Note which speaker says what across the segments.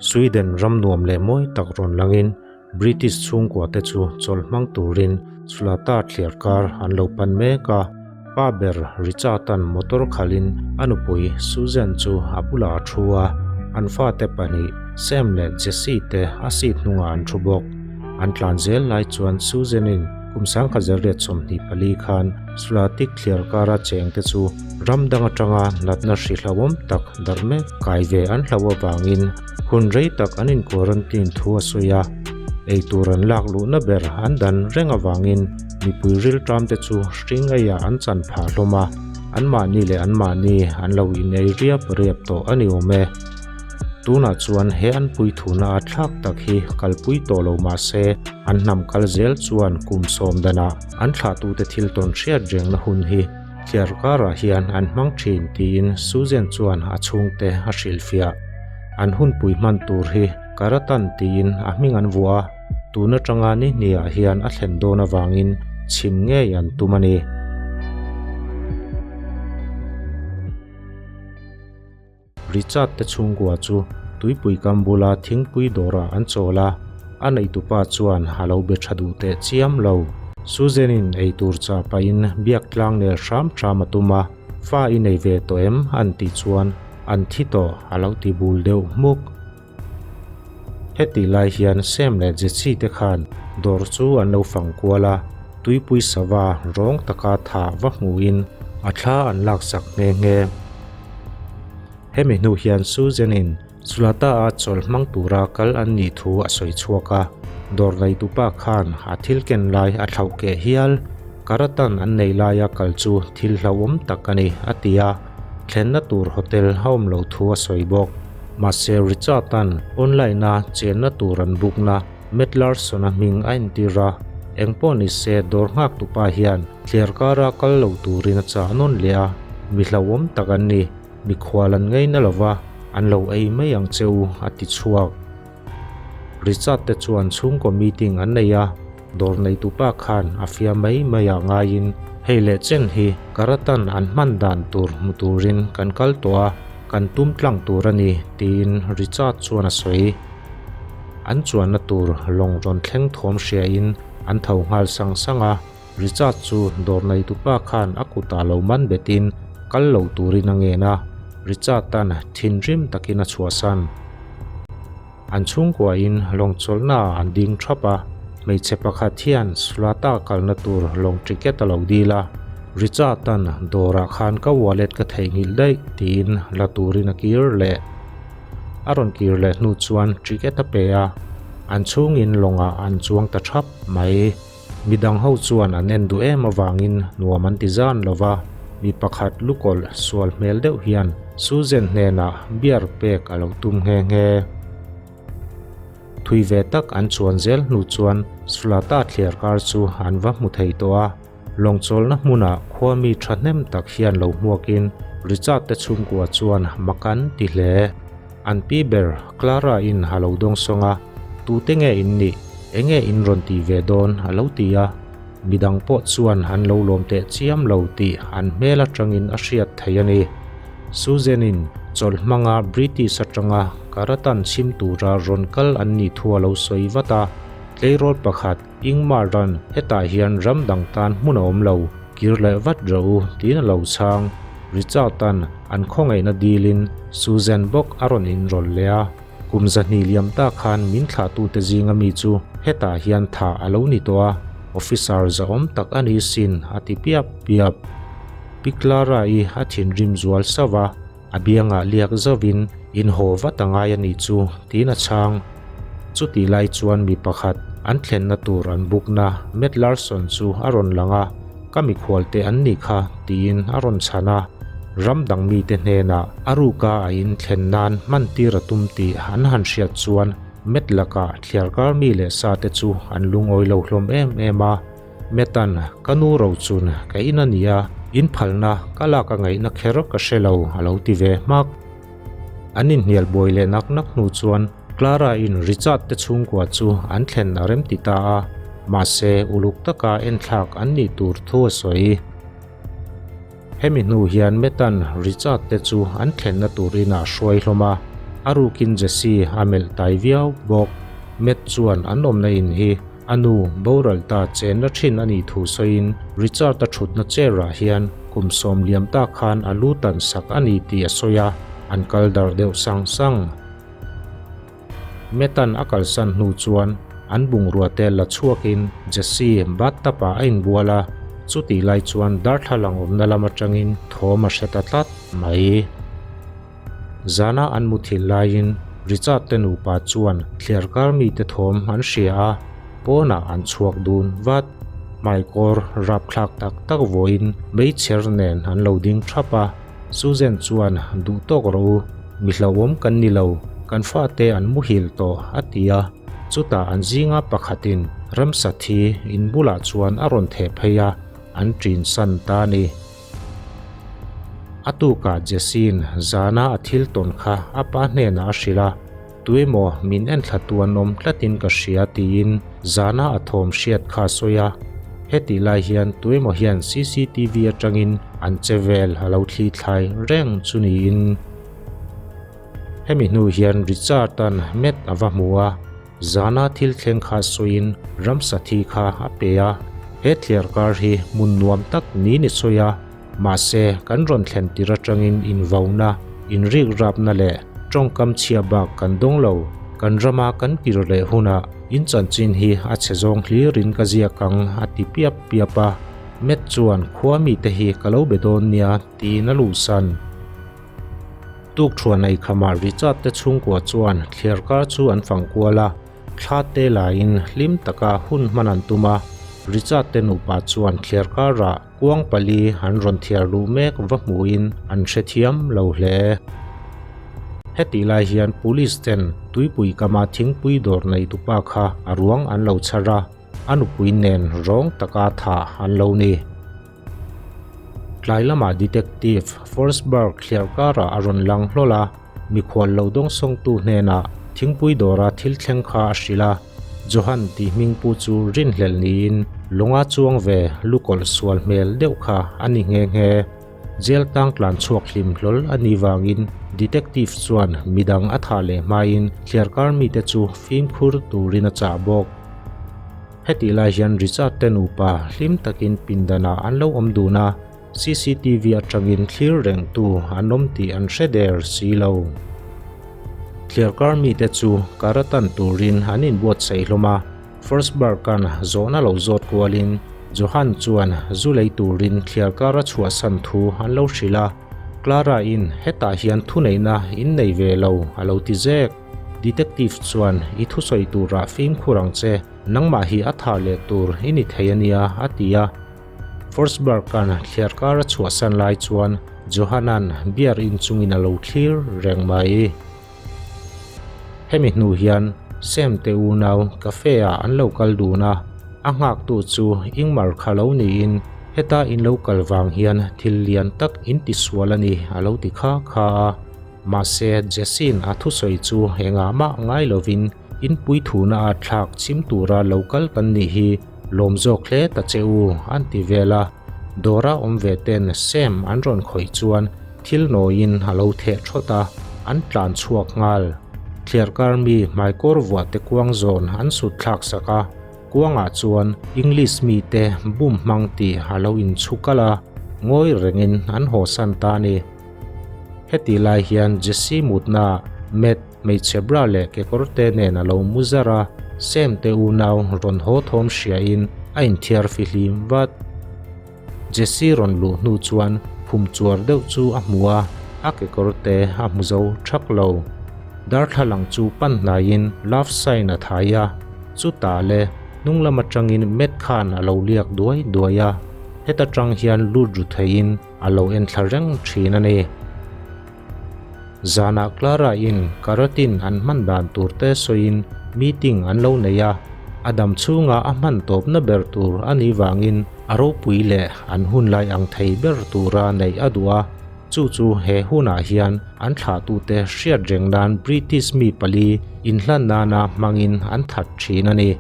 Speaker 1: Sweden ram nuam leh mawi tak rawn langin British chhungkua te chu chawlh hmang turin Sulata thliar kar an lo pan mek a. Pa ber Richard-a'n motor khalhin a nupui Susan chu a bulah a thu a, an fate pahnih Sam leh Jesse te a seat hnungah an thu bawk. An tlan zel lai chuan Susan-in kum 1924 khan Sulatik thliar kara chengte chu Ram dang atanga natna hri hlauhawm tak darh mek kai ve an hlauh avangin hun rei tak an in quarantine thu a sawi a, eitur an lak luhna ber an dan reng avangin mipui rilṭam te chu hring eiah an chan phah hlawm a, anmahni leh anmahni an lo inei riap riap tawh a ni awm e. Tunah chuan he an puithuna a thlak tak hi kalpui tawh lo mah se an hnam kal zel chuan kum sawm danah an thlahtute thil tawn hriat rengna hun hi Thliar karah hian an hmang thin tiin Susan chuan a chhungte a hrilhfiah. An hunpui hman tur hi Karatan tiin a hming an vuah a, tun atanga ni hniah hian a thlen dawn avangin chhim ngei an tum a ni. Richard te chhungkua chu tuipui kam bula thingpui dawrah an chawl a, a neitupa chuan a lo be tha duh teh chiam lo. Susan-in eitur chah pahin biak tlang nel hram hram a tum a, Fa i nei ve tawh em? an tih chuan an thi tawh a lo ti bul deuh hmuk. Hetih lai hian Sam leh Jesse te khan dawr chu an lo fang kual a, tuipui sava rawng taka thah va hmuhin a thla an laksak nghe nghe. Hemi hnu hian Susan-in Sulata-a chawl hmang tura kal an nih thu a sawi chhuak a, dawr neitupa khan a thil ken lai a thlauh keh hial. Karatan an nei laia kal chu thil hlauhawm tak a ni, a ti a, thlenna tur hotel a awm loh thu a sawi bawk. Mahse Richard-a'n online-a chenna tur an book-na Matt Larson-a hming a entir a, engpawh ni se dawr nghak tupa hian thliar kara kal lo turin a chah nawn leh a, mi hlauhawm tak an ni, mikhual an ngaina lo va, an lo ei mai ang che u, a ti chhuak. Richard te chuan chhungkaw meeting an nei a, dawr neitupa khan a fia mai mai ah ngaiin hei leh chen hi Karatan an hman dan tur hmu turin kan kal tawh a, kan tum tlang tur a ni tiin Richard chuan a sawi. An chuanna tur lawng rawn thleng thawm hriain an tho nghal sang sang a, Richard chu dawr neitupa khan a kutah lo man betin kal lo turin a ngen a, Richard-a'n thinrim takin a chhuahsan. An chhungkuain lawng chawlhnaah an ding thap a, hmeichhe pakhat hian Sulata kalna tur lawng ticket a lo dil a, Richard-a'n dawrah khan ka wallet ka theihnghilh daih tiin la turin a kir leh. A rawn kir leh hnu chuan ticket a pe a, an chhungin lawngah an chuang ta thap mai. Midang ho chuan an en duh em avangin nuam an ti zan lo va, mi pakhat lukawlh sual hmel deuh hian Susan hnenah beer pek a lo tum nghe nghe. Thui ve tak an chuan zel hnu chuan Sulata thliar kar chu an va hmu thei tawh a, lawngchawlhna hmunah khua mi thahnem tak hian lo hmuakin Richard te chhungkua chuan mak an ti hle. An pi ber Clara in a lo dawng sawng a, Tute nge in nih? Enge in rawn tih ve dawn? a lo ti a. Midang pawh chuan an lo lawm teh chiam lo tih an hmel atangin a hriat thei a ni. Susan-in chawlh hmanga British atanga Karatan chhim tura rawn kal an nih thu a lo sawi vat a. Tleirawl pakhat Ingmar ran hetah hian ram dang tan hmun a awm lo, kir leh vat rawh u tiin a lo chhang. Richard-a'n an khawngaihna dilin Susan bawk a rawn inrawlh leh a. Kum zahnih liam ta khan min thlahtute zinga mi chu hetah hian thah a lo ni tawh a, officer zahawm tak a ni sin a ti piap piap. Pi Clara-i a thinrim zual sauh a, a biangah liak zauhin in haw vat a ngai a nih chu tiin a chhang. Chutih lai chuan mi pakhat an thlenna tur an bukna Matt Larson chu a rawn lang a, Ka mikhualte an nih kha, tiin a rawn chhan a. Ram dang mite hnenah a ruka a in thlen nan hman tir a tum tih an han hriat chuan Matt lakah thliarkar mi leh sa te chu an lungawi lo hlawm em em a. Matt-a'n, Ka nu rochun ka in a nia, in phalna ka lak a ngaihna kher ka hre lo, a lo ti ve hmak. An inhnial buai leh nak nak hnu chuan Clara-in Richard te chhungkua chu an thlen a rem ti ta a, mahse uluk taka enthlak an nih tur thu a sawi. Hemi hnu hian Matt-a'n Richard te chu an thlenna tur inah a hruai hlawm a, a rukin Jesse a melh tai viau bawk. Matt chuan an awmna in hi a nu boral ta chenna thin a nih thu sawiin Richard-a thutna chair-ah hian kum sawm liam ta khan a lu tan sak a ni tih a sawi a, an kal darh deuh sang sang. Metan a kalsan hnu chuan an bungrua te la chhuakin Jesse bathtub-ah a inbual a, chutih lai chuan darthlalang awmna lam atangin thawm a hre ta tlat mai. Zana an muthilh laiin Richard te nupa chuan thliarkar mite thawm an hria a, pawnah an chhuak dun vat. Hmaikawr rapthlak tak tak vawiin meichher nen an lo ding thap a. Susan chuan, Duh tawk rawh u, mi hlauhawm kan ni lo, kan fate an muhil tawh, a ti a. Chutah an zinga pakhatin ramsa thi in bulah chuan a rawn theh phei a, an ṭin san ta a ni. A tukah Jesse-in zana a thil tawn kha a pa hnenah a hrilh a, Tuemaw min enthlatu an awm tlatin ka hria tiin zana a thawm hriat kha a sawi a. Hetih lai hian tuemaw hian cctv atangin an che vel a lo thli thlai reng chu niin. Hemi hnu hian Richard-a'n Matt a va hmu a, zana thil thleng kha sawiin ramsa thi kha a pe a. He thliar kar hi hmun nuam tak niin i sawi a. Mahse, kan rawn thlen tir atangin invauna, inrikrapna leh tawngkam chhia bak kan dawng lo. Kan rama kan kir leh hunah in chanchin hi a chhe zawng hlirin ka ziak ang a ti piap piap a. Matt chuan khua mite hi ka lo be dawn nia tiin a luhsan. Tukthuan eikhamah Richard te chhungkua chuan thliarkar chu an fang kual a. Thla te laiin hlim taka hun hman an tum a, Richard te nupa chuan thliarkarah kuang pali an rawn thiar luh mek va hmuhin an hrethiam lo hle. Hetih lai hian Police ten tuipui kama thingpui dawr nei tupa kha a ruang an lo chhar a, a nupui nen rawng taka thah an lo ni. Tlai lamah Detective Forsberg thliarkarah a rawn lang hlawl a, Mikhual lo dawngsawngtu hnenah thingpui dawra thil thleng kha a hrilh a, Johan tih hming pu chu rinhlelh niin lawnga chuang ve lukawlh sual hmel deuh kha a ni nghe nghe. Jail tang tlan chhuak hlim hlawl a nih vangin detective chuan midang a thah leh hmain thliarkar mite chu fimkhur turin a chah bawk. Hetih lai hian Richard te nupa hlim takin pindanah an lo awm dun a, Cctv atangin thlir rengtu an awm tih an hre der si lo. Thliarkar mite chu karatan turin an inbuatsaih hlawm a, Forsberg-a'n zawhna lo zawt kualin Johan chuan zu lei turin thliarkar a chhuahsan thu an lo hrilh a, Clara-in hetah hian thuneihna in nei ve lo a lo ti zek. Detective chuan i thusawi turah fimkhur ang che, nangmah hi a tha leh tur i ni thei a nia a ti a. Forsberg-a'n thliarkar a chhuahsan lai chuan Johan-a'n beer in chungin a lo thlir reng mai. Hemi hnu hian Sam te unau cafe-ah an lo kal dun a, a nghaktu chu Ingmar kha lo niin heta in lo kal vang hian thil lian tak in ti sual a ni a lo ti kha kha a. Mahse Jesse-in a thusawi chu engah mah ngai lovin Inpui thuna a thlak chim tura lo kal kan nih hi lawm zawk hle ta che u an ti vel a, dawra awm ve ten Sam an rawn khawih chuan thil nawiin a lo theh thawt a, an tlan chhuak nghal. Thliarkar mi hmaikawr vuah te kuang zawn an sut thlak sak a, kuangah chuan English mite bum hmang tih a lo inchhu kalh a, ngawi rengin an hawsan ta a ni. Heti lai hian Jesse mutna Matt Hmeichhe bra leh kekawrte nen a lo mu zar a, Sam te unau rawn haw thawm hriain a inthiar fihlim vat. Jesse rawn luh hnu chuan phum chuar deuh chu a hmu a, a kekawrte a hmu zo thak lo. Darthlalang chu pan hnaiin love sign a thai a, chutah le hnung lam atangin Matt khan a lo liak duai duai a, heta tang hian lut ru theiin a lo enthla reng thin a ni. Zanah Clara in karatin an hman dan tur te sawiin meeting an lo nei a, a dam chhunga a hman tawpna ber tur a nih vangin a ropui leh an hunlai ang thei ber tura neih a duh a, chu chu he hunah hian an thlahtute hriat reng nan British mi pali inhlan nana hmangin an that thin a ni.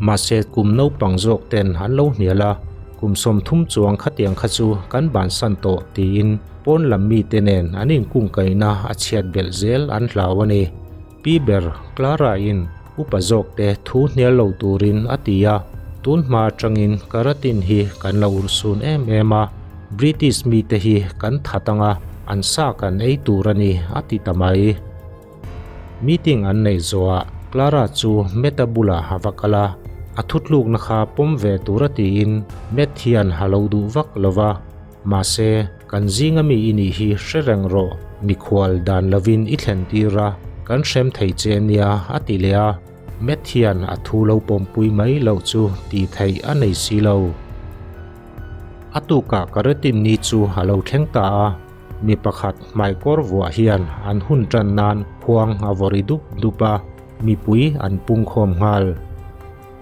Speaker 1: Mahse kum naupang zawk ten an lo hnial a. Kum 30 chuang khatiang kha chu kan bansan tawh tiin pawn lam mite nen an inkungkaihna a chhiat belh zel an hlau a ni. Pi ber Clara-in upa zawkte thu hnial lo turin a ti a, tun hma atangin Karatin hi kan lo urhsun em em a, British mite hi kan that anga an sa kan ei tur a ni a ti ta mai. Meeting an neih zawhah Clara chu Matt-a bulah a va kal a, a thutlukna kha pawm ve tura tiin Matt hian a lo duh vak lo va, mahse kan zinga mi i nih hi hre reng rawh, mikhual dan lovin i thlen tir a, kan hrem thei che nia a ti leh a, Matt hian a thu lo pawmpui mai loh chu tih theih a nei si lo. A tukah Karetin ni chu a lo thleng ta a. Mi pakhat hmaikawr vuah hian an hun tan nan khuang a vawri dup dup a, mipui an pungkhawm nghal.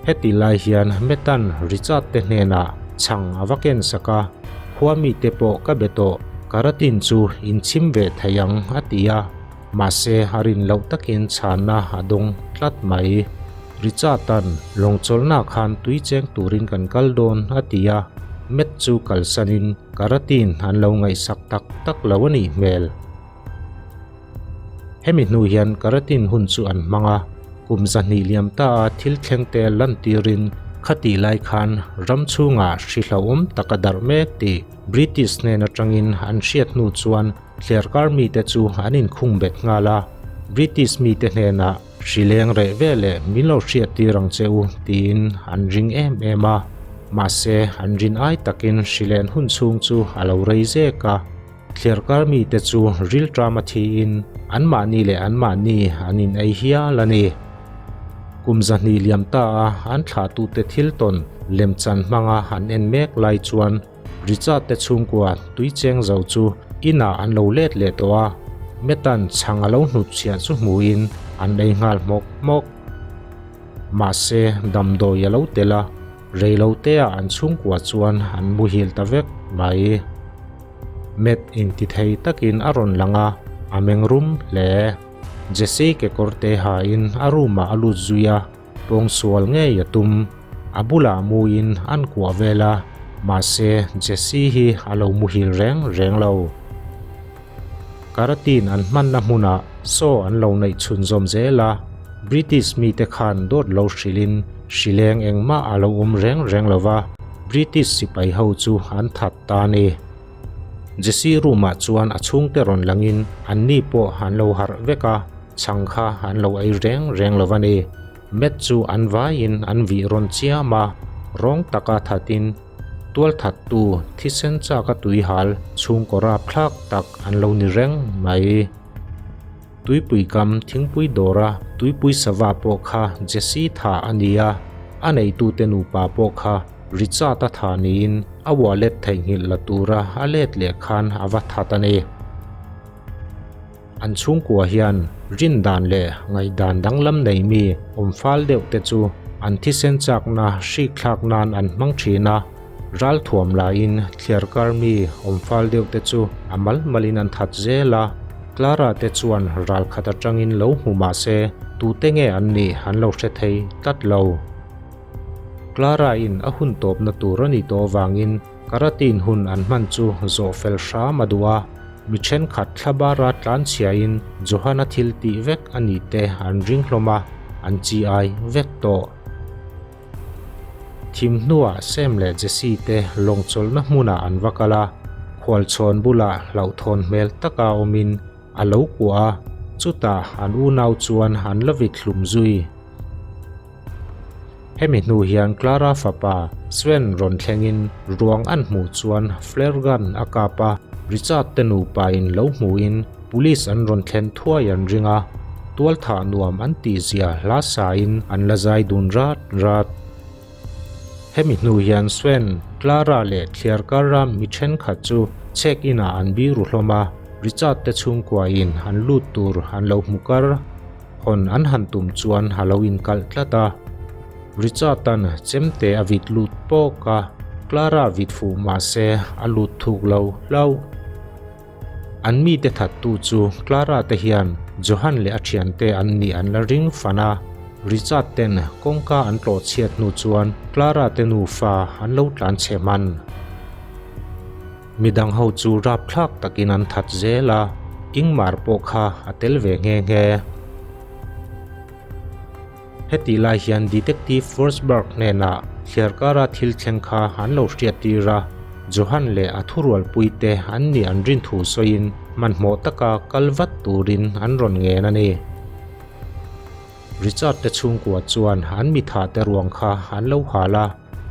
Speaker 1: Heti lai hian Metan Richard te hnenah chhang a va ken sak a, khua mite pawh ka be tawh, Karatin chu in chhim ve thei ang a ti a, mahse a rin loh takin chhanna a dawng tlat mai. Richard-a'n lawngchawlhna khan tui cheng turin kan kal dawn a ti a, Met chu kalsanin Karatin an lo ngaihsak tak tak lo a nih hmel. Hemi hnu hian Karatin hun chu an hmang a, kum 200 liam ta a thil thleng te lantirin khatih lai khan ram chhungah hri hlauhawm tak a darh mek tih British hnen atangin an hriat hnu chuan thliarkar mite chu an inkhung bet nghal a, British mite hnenah Hri leng reh ve leh min lo hriat tir ang che u tiin an ring em em a, mahse an rin ai takin hri len hun chhung chu a lo rei zek a. Thliarkar mite chu rilṭam a thiin anmahni leh anmahni an in ei hial a ni. Kum 200 liam ta a an thlahtute thil tawn lemchan hmanga an en mek lai chuan Richard te chhungkua tui cheng zo chu inah an lo let leh tawh a, Metan chhang a lo hnut chhiah chu hmuhin an ei nghal hmawk hmawk. Mahse, damdawi a lo tel a, rei lo teah an chhungkua chuan an muhil ta vek mai. Met intithei takin a rawn lang a, a meng rum hle. Jesse kekawr te hain a room ah a lut zui a. Pawngsual ngei a tum. A bulah muin an kuah vel a, mahse Jesse hi a lo muhil reng reng lo. Karatin an hmanna hmunah saw an lo neih chhunzawm zel a, British mite khan dawt lo hrilhin hrileng engmah a lo awm reng reng lo va, British sipai ho chu an that ta a ni. Jesse room-ah chuan a chhungte rawn langin anni pawh an lo harh vek a, chhang kha an lo ei reng reng lo a ni. Matt chu an vaiin an vih rawn chiam a, rawng taka thatin tualthattu thisen chaka tuihal chhungkaw rapthlak tak an lo ni reng mai. Tuipui kam thingpui dawra tuipui sava pawh kha Jesse tha a ni a, a neitute nupa pawh kha Richard-a tha niin a wallet theihnghilh la tura a let leh khan a va that a ni. An chhungkua hian rindan leh ngaihdan danglam nei mi awm fal deuh te chu an thisen chakna hrik thlak nan an hmang thin a, ralthuam laiin thliarkar mi awm fal deuh te chu a mal malin an that zel a, Clara te chuan ral khat atangin lo hmu mah se tute nge an nih an lo hre thei tlat lo. Clara in a hun tawpna tur a nih tawh avangin Karatin hun an hman chu zawh fel hram a duh a, mi thenkhat thlabara tlanchhiain Johan-a thil tih vek a nih te an ring hlawm a, an chi ai vek tawh. Thim hnuah Sam leh Jesse te lawngchawlhna hmunah an va kal a, khualchhawn bulah hlauhthawn hmel taka awmin a lo kuah a, chutah an unau chuan an la vit hlum zui. Hemi hnu hian Clara fapa Sven rawn thlengin ruang an hmuh chuan flare gun a kap a, Richard te nupa in lo hmuhin police an rawn thlen thuai an ring a, tualthah nuam an tih zia hla sain an la zai dun rat rat. Hemi hnu hian Sven, Clara leh thliarkar ram mi thenkhat chu check in ah an biru hlawm a, Richard te chhungkua in an lut tur an lo hmu kar. Hawn an han tum chuan a lo inkalh tlat a. Richard-a'n chemte a vit lut pawk a, Clara vit fuh mah se a lut thuk lo hlauh. An mite thattu chu Clara te hian Johan leh a thiante an nih an la ring fan a. Richard ten kawngka an tlawh chhiat hnu chuan Clara te nufa an lo tlan chhe hman. Midang ho chu rapthlak takin an that zel a, Ingmar pawh kha a tel ve nghe nghe. Hetih lai hian Detective Forsberg hnenah thliarkara thil thleng kha an lo hriattir a, Johan leh a thurualpuite an nih an rin thu sawiin hmanhmawh taka kal vat turin an rawn ngen a ni. Richard te chhungkua chuan an mitha te ruang kha an lo hal a,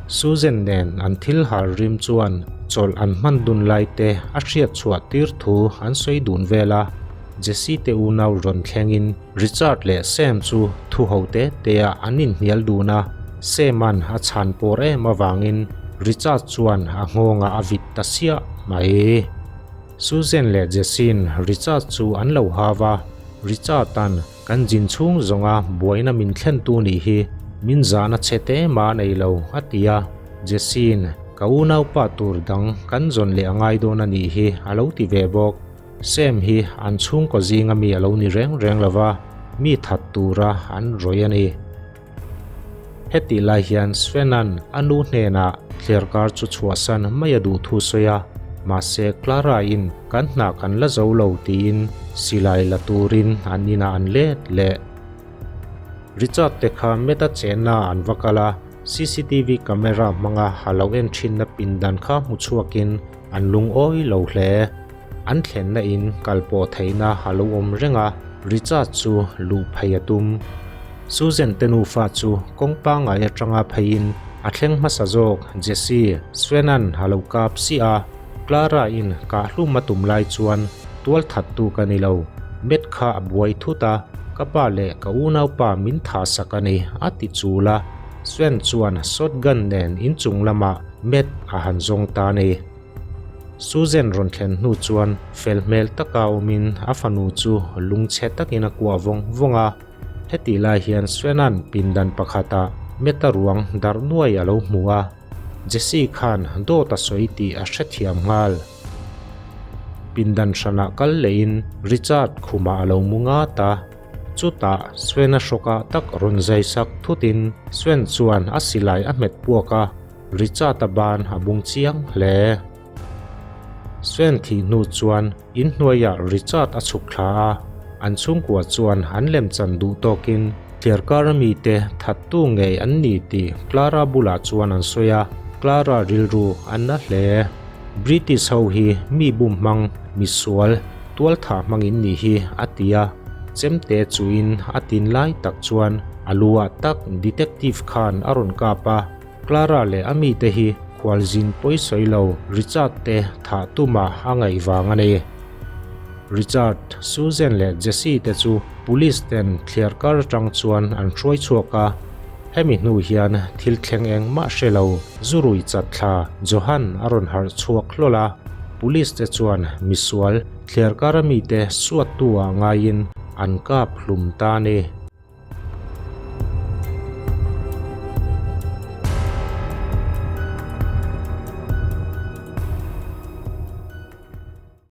Speaker 1: Susan nen an thil hal rim chuan chawlh an hman dun lai te a hriat chhuah tir thu an sawi dun vel a, Jesse te unau rawn thlengin Richard leh Sam chu thu ho te te ah an inhnial dun a, Sam-a'n a chhan pawr em avangin Richard chuan a nghawngah a vit ta siah mai. Susan leh Jesse-in Richard chu an lo hau a, Richard-a'n kan zin chhung zawnga buaina min thlentu nih hi min zahna chhe te mah a nei lo a ti a, Jesse-in ka unaupa tur dang kan zawn leh a ngai dawn a nih hi a lo ti ve bawk. Sam hi an chhungkaw zinga mi a lo ni reng reng lo va, mi that tura an rawih a ni. Hetih lai hian Sven-a'n a nu hnenah thliarkar chu chhuahsan mai a duh thu sawi a, mahse Clara-in kan hna kan la zo lo tiin silai la turin an inah an let leh. Richard te kha Meta chenna an va kal a, cctv camera hmanga a lo en thinna pindan kha hmu chhuakin an lungawi lo hle. An thlenna in kal pawh theihna a lo awm reng a, Richard chu luh phei a tum. Susan te nufa chu kawng pangngai atanga pheiin a thleng hmasa zawk Jesse Sven-a'n a lo kap siah a, Clara in kahhlum a tum lai chuan tual thattu ka ni lo, Matt kha a buai thut a, ka pa leh ka unaupa min thah sak a ni a ti chul a, Sven chuan shotgun nen inchung lamah Matt a han zawng ta a ni. Susan rawn thlen hnu chuan fel hmel taka awmin a fanu chu lungchhe takin a kuah vawng vawng a. Hetih lai hian Svena'n pindan pakhatah Meta ruang darh nuai a lo hmu a, Jesse khan dawt a sawi tih a hrethiam nghal. Pindan hranah kal lehin Richard khumah a lo mu ngat a, chutah Svena hrawkah tak rawn zai sak thutin Sven chuan a silai a hmet puak a. Richard-a ban a bung chiang hle. Sven thih hnu chuan inhnuaiah Richard a chhuk thla a, an chhungkua chuan an lemchan duh tawkin thliarkar mite thattu ngei an ni tih Clara bulah chuan an sawi a, Clara rilru a na hle. British ho hi mi bum hmang, misual, tualthah hmangin nih hi a ti a, chemte chuin a tin lai tak chuan a lu ah tak detective khan a rawn kap a, Clara leh a mite hi khualzin pawi sawi lo Richard te thah tuma a ngaih vang a ni. Richard, Susan leh Jesse te chu police ten thliar kar atang chuan an hruai chhuak a, hemi hnu hian thil thleng engmah hre lo zurui chat thla Johan a rawn harh chhuak hlawl a, police te chuan misual thliar kar a mite suattu ah ngaiin an kap hlum ta a ni.